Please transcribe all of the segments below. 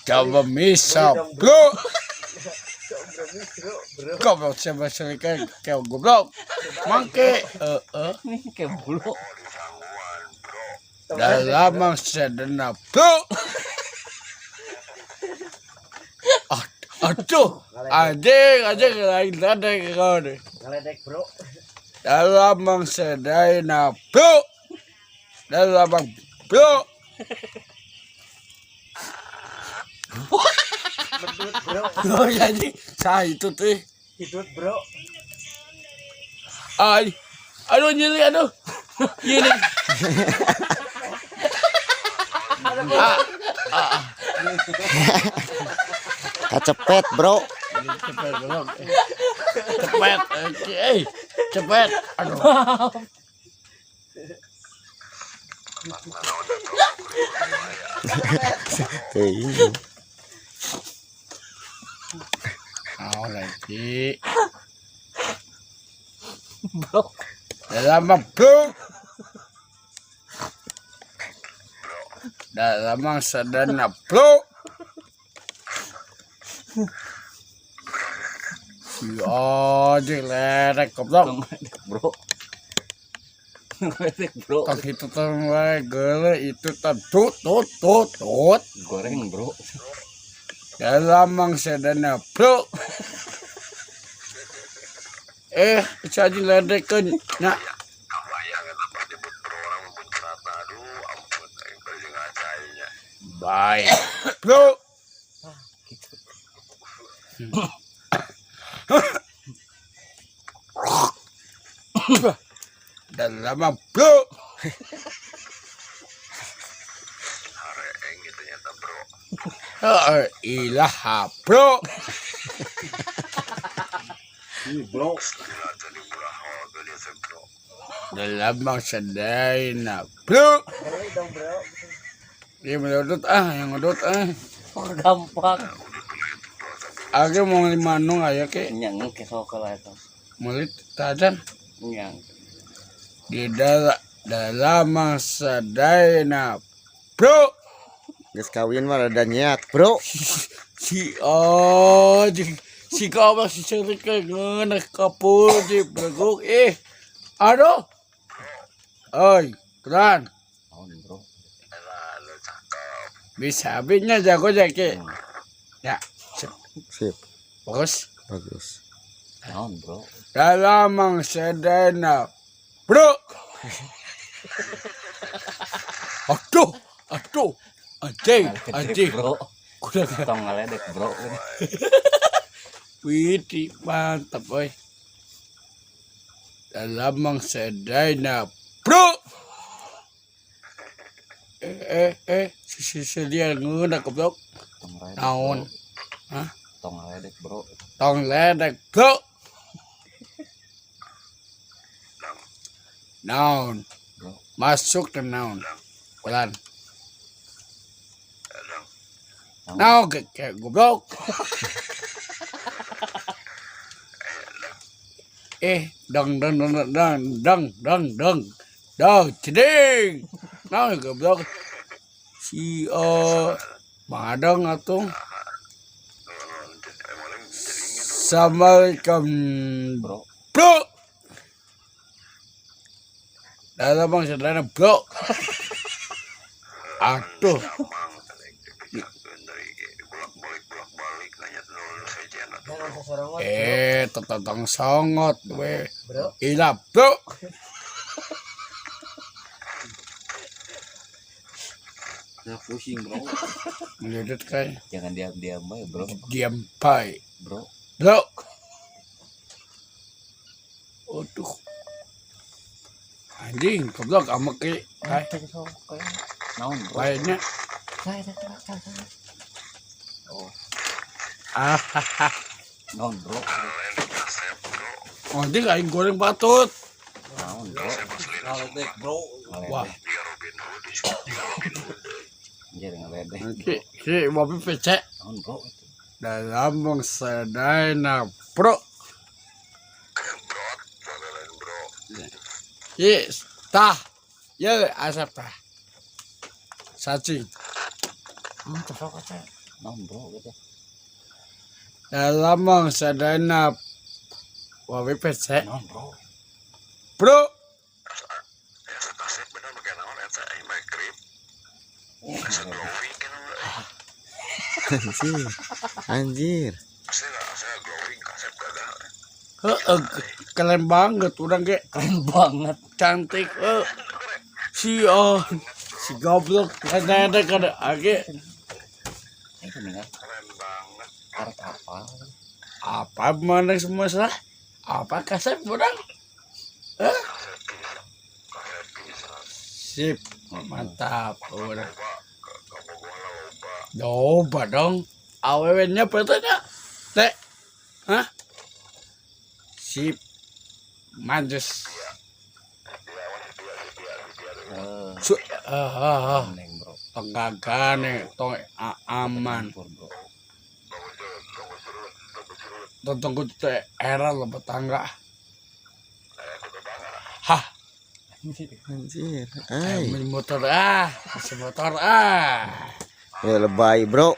Coba misa, bro. Goblok siapa sih kayak goblok. Mangke, eh. Kayak bulu. Dalam sedena, bro. Aduh, anjing, anjing, lain ledek kau deh. Ngeledek, bro. Dalam sedena, bro. Dalam bro. Berdut, bro. Oh, jadi saya itu tuh. Hitut, bro. Ay, aduh nyeri aduh. Nyeri. Kacepet, bro. Cepet goblok. Cepet, eh, cepet. Aduh. Teuing. Oh, lagi. Bro. Dalam bro. Dalam sedana bro. Si anjing lerek goblok. Tong ledek, bro. Ledek, bro. Tong itu tong wae geuleuh itu teh tut tut tut tut. Goreng, bro. Dalam sedana bro. Eh, si anjing ledekeun nya. Baik. Bro. Dalam bro. Heeh, ilaha bro. Bro. Dalam sedana bro. Ngeri dong, bro. Dia melodot ah, yang ngedot ah. Oh, gampang. Aku mau lima nung aya ke Nyang ke sok lah itu. mulit tajan Nyang. di dalam sedana bro. Geus kawin mah rada nyeak, bro. Si anjing si kau si cerik ngeunah kapur di beleguk eh. Aduh. Oi, keren. Naon, bro. Bisa habisnya jago jaki. Ya, sip. Sip, Bagus. bagus. Naon, bro. Dalam sedana bro. Aduh, aduh, anjing, anjing. Bro. Kurang Tong ngeledek, bro. Widih, mantap, oi. Dalam sedana bro. Eh, eh, eh, si si si dia ngeunah goblok. Tong ledek. Naon? Bro. Hah? Tong ledek, bro. Tong ledek, bro. Naon? Bro. Masuk ke naon? Pelan. Naon kayak goblok. Eh, dang dang dang dang dang dang dang dang dang ceding. Naon goblok. Si Madang atuh. Assalamualaikum Bro. bro. Dalam bang sederhana bro. Aduh. Jangan sesorongot, Eh, tetang songot we. bro. Ila bro. Nah, pusing, bro. Menjudut kayak Jangan diam-diam bae, bro. diam pai. Bro. Bro. Aduh. Anjing, goblok amek ki. Hai, Naon, bro. kayaknya. Oh, Ah, naon, bro. anjing aing goreng patut. Naon, bro. Ngeledek, bro. Wah. Anjir ngeledek. Ki, ki mobil PC. Naon, bro. Dalam sedana bro. Yes, tah. Ya, asap tah. Cacing. Cocok aja. Naon bro gitu. Dalam sadana WPC. Naon bro. Bro, Anjir. Anjir. heeh, keren banget urang ge Keren banget. cantik eh. Si oh, si goblok ada ada kada age Itu nih kan. Karek apa? apa mana semua salah? Apa kasep urang? Hah? Sip, mantap urang. Coba dong. Awewe-nya petanya. Teh. Hah? Sip. Manjus. Eh, Su ah, ah, ah. neng bro. Tenggagane tong aman. Tempur, bro. Tentang teh era lo tetangga. Hah, Anjir. Ay. main motor ah, masih motor ah. Ya lebay, bro.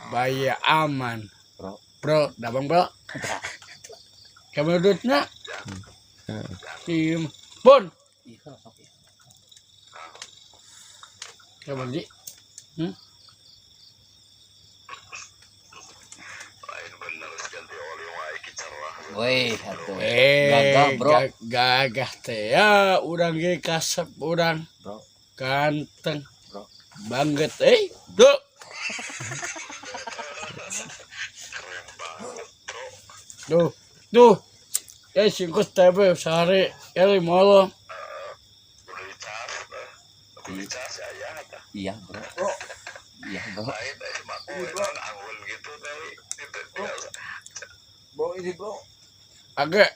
Bayi aman. Bro. Bro, dabang bro. Kamu duduknya? Tim. Bon. Iya kan sok ya. Kamu di. Woi, atuh. Eh, Gagah, bro. Gagah teh ya, urang ge kasep urang Bro, ganteng bro. banget eh. Bro. Duh, duh. Eh, singkus tebe sehari kali molo. Iya, bro. Iya, bro. Bro ini bro. Agak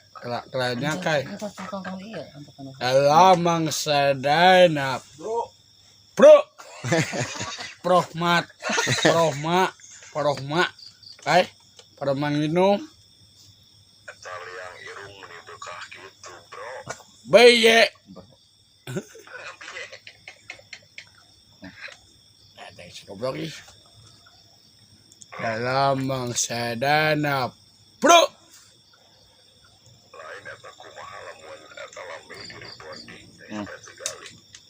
kerennya kai. Atas tong iya, antar kana. Lamang sadana Bro. bro. Prohmat, prohma, prohma. Kai, pada manginum. Beye. Bro. Ada yang goblok ih. Dalam mangsadana bro.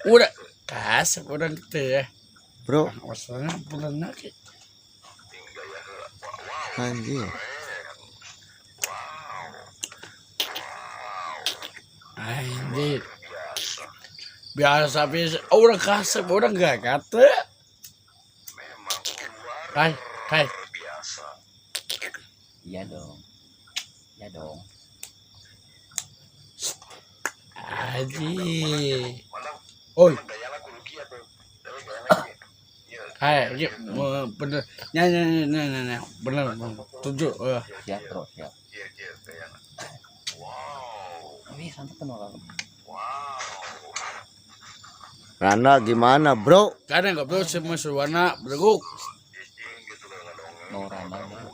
Udah kasep orang gitu ya. Bro, Masalahnya bulan lagi. anjir. Anjir. Biasa biasa orang kasep orang gak kata. Kai, kai. Iya dong. Iya dong. Anjir. Oi. Hai, iya, bener. Nya, nya, nya, nya, nya, nya. Bener, bener. Tujuh. Eh. Siap, bro, siap. Wih, santai kan orang. Rana gimana, bro? Kadang nggak bro semua suwana berguk. Mau rana, bro.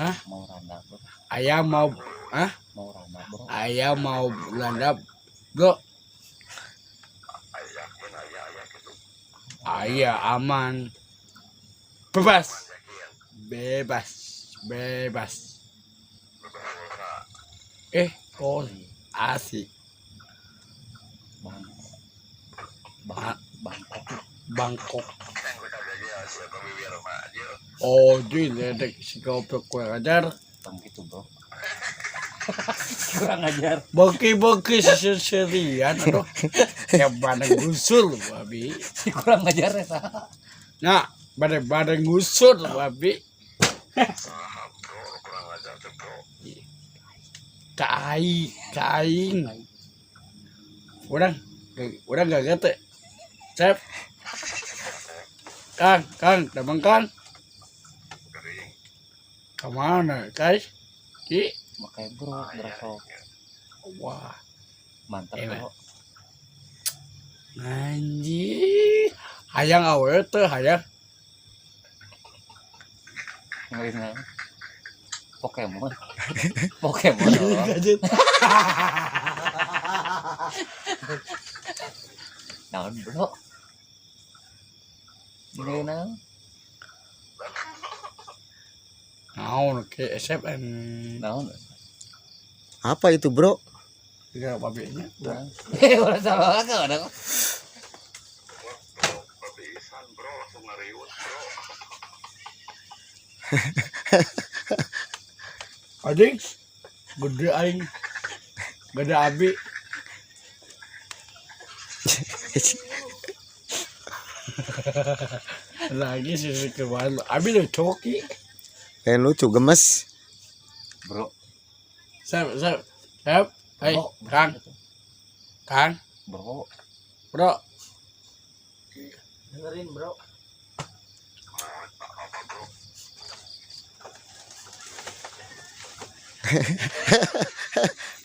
Hah? Mau rana, bro. Ayah mau, hah? Mau rana, bro. Ayah mau Belanda, bro. Ayah aman. Bebas. Bebas. Bebas. Eh, kok asik. Bang. Bang. Bangkok. Bangkok. Oh, jadi ledek si goblok kurang ajar. Bang gitu, bro. Kurang ajar. Beki-beki seserian aduh. Kayak badai ngusul babi. Si kurang ajar ya, sah. Nah, badai-badai ngusul babi. Kai, kaing. Orang, orang gak gete. Cep. Kang, Kang, damang Kang. Kemana, guys? Ki, Makanya bro, bro. wah, Mantap, Enak. bro. anjir. Hayang awe teh hayang. Ngeri nah. Pokemon. Pokemon. Bro. Gajet. Naon, bro? Ngeri nah. Naon ke SFN. Naon? Apa itu, bro? Tiga babenya. Eh, ulah salah ka ada. Anjing. Gede aing. Gede abi. Lagi sisi kemarin abi udah coki. Kayak lucu, gemes. Bro. Siap, siap. Siap. Hei, Bro. Kang, Kang, Bro. Bro. Dengerin bro.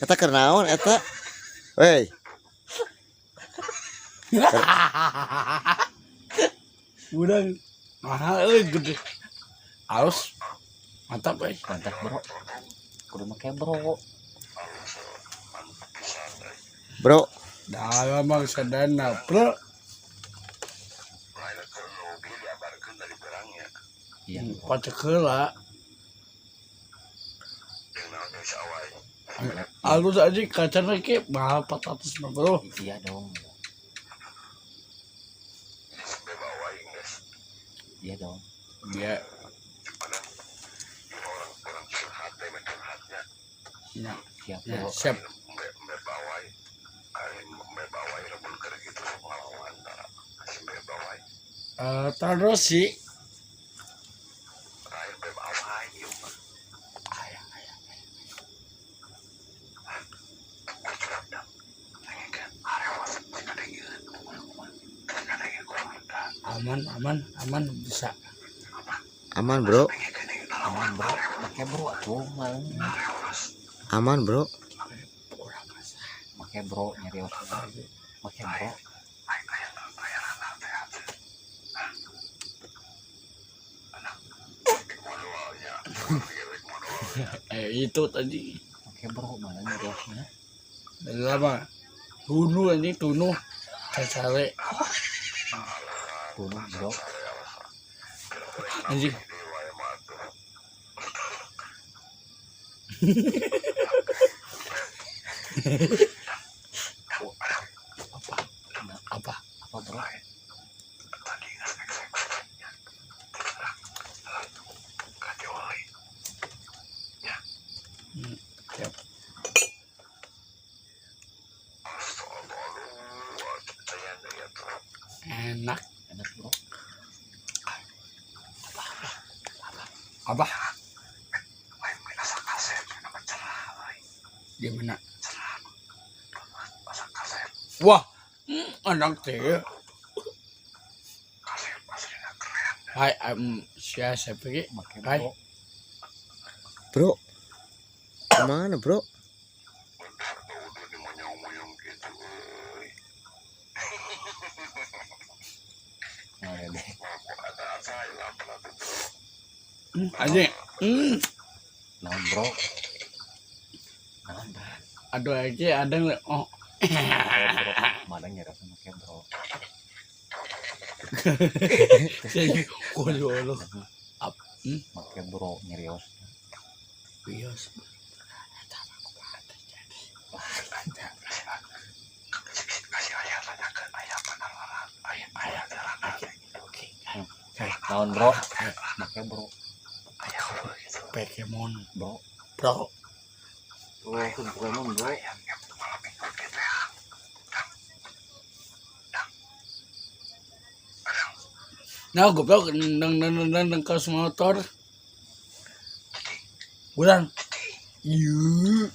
Eta keur naon eta? Wey, Udah mahal euy gede. Halus. Mantap euy. Mantap, bro. Kudu make bro. bro. Dalam bangsa dana, bro. Iya. Pacekeula. Halus aja kacana ke mahal 450. Iya dong. Iya dong. Iya. Ya, Siap, ya, bro. siap. Eh, terus sih. Aman, aman, aman bisa. Aman, bro. Aman, bro. Make bro atuh malam. Aman, bro. Orang masa. Make bro nyarios. Make bro. Eh, itu tadi. Make bro mana nyariosna? Lama. Tunu ini tunu. Cacale. Bunuh, bro. Anjing. Apa? Apa? Apa, bro? Siap. Enak. Enak, bro. Apa? Gimana? Wah, enak teh. Hai, siapa pergi? Make Hai. bro. Bro. Kemana, bro? Nah, ya deh. Anjing. Naon, bro? Naon, bro? Aduh, lagi ada yang oh. Make bro. Mana nyariosna make bro? Konyol. Make bro nyariosna. Bios. Naon, bro? Make bro. Pokemon, Bro. bro. Oh, Pokemon, bro. Nah, goblok nendang nendang nendang ke motor. Bulan. Iya.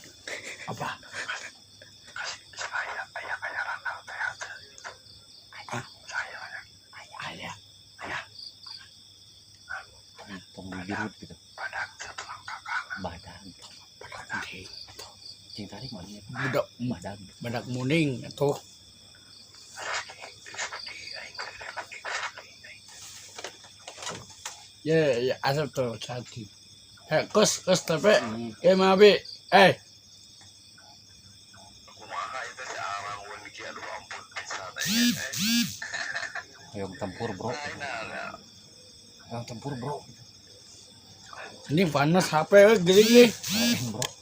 Apa? Hah? Ayah. Tong digirut gitu. Badak. Badak kuning. Cing tarik mana ya? Budak Badak. badak muning atau ya ya asap tuh satu. Eh, kos kos tapi eh mabi eh Hoyong tempur, bro. Hoyong tempur, bro. Ini panas HP we geuning nih. Bro.